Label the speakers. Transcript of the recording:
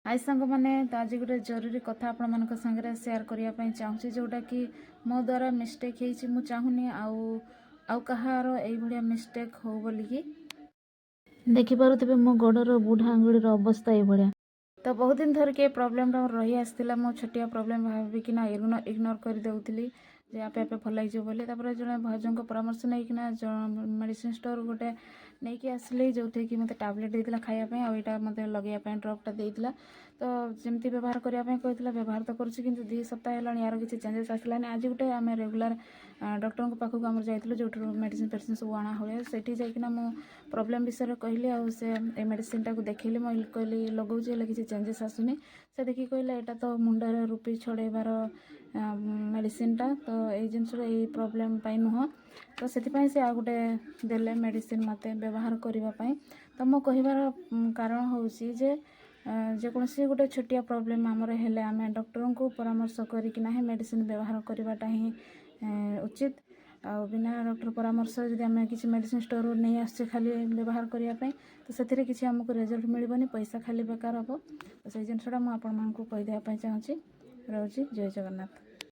Speaker 1: High ସାଙ୍ଗମାନେ, ତ ଆଜି ଗୋଟେ ଜରୁରୀ କଥା ଆପଣମାନଙ୍କ ସାଙ୍ଗରେ ସେୟାର କରିବା ପାଇଁ ଚାହୁଁଛି, ଯେଉଁଟାକି ମୋ ଦ୍ୱାରା ମିଷ୍ଟେକ୍ ହେଇଛି। ମୁଁ ଚାହୁଁନି ଆଉ ଆଉ କାହାର ଏଇଭଳିଆ ମିଷ୍ଟେକ୍ ହଉ ବୋଲିକି।
Speaker 2: ଦେଖିପାରୁଥିବେ, ମୋ ଗୋଡ଼ର ବୁଢ଼ା ଆଙ୍ଗୁଳିର ଅବସ୍ଥା ଏଇଭଳିଆ।
Speaker 1: ତ ବହୁତ ଦିନ ଧରିକି ଏ ପ୍ରୋବ୍ଲେମଟା ମୋର ରହି ଆସିଥିଲା। ମୁଁ ଛୋଟିଆ ପ୍ରୋବ୍ଲେମ୍ ଭାବିକିନା ଇଗ୍ନୋର କରିଦେଉଥିଲି ଯେ ଆପେ ଆପେ ଭଲ ହେଇଯିବ ବୋଲି। ତାପରେ ଜଣେ ଭାଉଜଙ୍କ ପରାମର୍ଶ ନେଇକିନା ମେଡ଼ିସିନ ଷ୍ଟୋର୍ ଗୋଟେ ନେଇକି ଆସିଲି, ଯେଉଁଥିରେ କି ମୋତେ ଟାବଲେଟ୍ ଦେଇଥିଲା ଖାଇବା ପାଇଁ ଆଉ ଏଇଟା ମୋତେ ଲଗେଇବା ପାଇଁ ଡ୍ରପ୍ଟା ଦେଇଥିଲା। ତ ଯେମିତି ବ୍ୟବହାର କରିବା ପାଇଁ କହିଥିଲା, ବ୍ୟବହାର ତ କରୁଛି, କିନ୍ତୁ 2 ସପ୍ତାହ ହେଲାଣି ୟାର କିଛି ଚେଞ୍ଜେସ୍ ଆସିଲାନି। ଆଜି ଗୋଟେ ଆମେ ରେଗୁଲାର ଡକ୍ଟରଙ୍କ ପାଖକୁ ଆମର ଯାଇଥିଲୁ, ଯେଉଁଠୁ ମେଡ଼ିସିନ ଫେଡ଼ିସିନ ସବୁ ଅଣା ହୁଏ। ସେଇଠି ଯାଇକିନା ମୁଁ ପ୍ରୋବ୍ଲେମ୍ ବିଷୟରେ କହିଲି ଆଉ ସେ ଏ ମେଡ଼ିସିନଟାକୁ ଦେଖେଇଲି। ମୁଁ କହିଲି, ଲଗାଉଛି ହେଲେ କିଛି ଚେଞ୍ଜେସ୍ ଆସୁନି। ସେ ଦେଖିକି କହିଲେ, ଏଇଟା ତ ମୁଣ୍ଡରେ ରୁପି ଛଡ଼େଇବାର ମେଡ଼ିସିନଟା, ତ ଏଇ ଜିନିଷଟା ଏଇ ପ୍ରୋବ୍ଲେମ୍ ପାଇଁ ନୁହଁ। ତ ସେଥିପାଇଁ ସେ ଆଉ ଗୋଟେ ଦେଲେ ମେଡ଼ିସିନ ମୋତେ ବ୍ୟବହାର କରିବା ପାଇଁ। ତ ମୋ କହିବାର କାରଣ ହେଉଛି ଯେ ଯେକୌଣସି ଗୋଟେ ଛୋଟିଆ ପ୍ରୋବ୍ଲେମ୍ ଆମର ହେଲେ ଆମେ ଡକ୍ଟରଙ୍କୁ ପରାମର୍ଶ କରିକିନା ହିଁ ମେଡ଼ିସିନ ବ୍ୟବହାର କରିବାଟା ହିଁ ଉଚିତ। ଆଉ ବିନା ଡକ୍ଟର ପରାମର୍ଶ ଯଦି ଆମେ କିଛି ମେଡ଼ିସିନ ଷ୍ଟୋରରୁ ନେଇ ଆସୁଛେ ଖାଲି ବ୍ୟବହାର କରିବା ପାଇଁ, ତ ସେଥିରେ କିଛି ଆମକୁ ରେଜଲ୍ଟ ମିଳିବନି, ପଇସା ଖାଲି ବେକାର ହେବ। ତ ସେଇ ଜିନିଷଟା ମୁଁ ଆପଣମାନଙ୍କୁ କହିଦେବା ପାଇଁ ଚାହୁଁଛି। ରହୁଛି, ଜୟ ଜଗନ୍ନାଥ।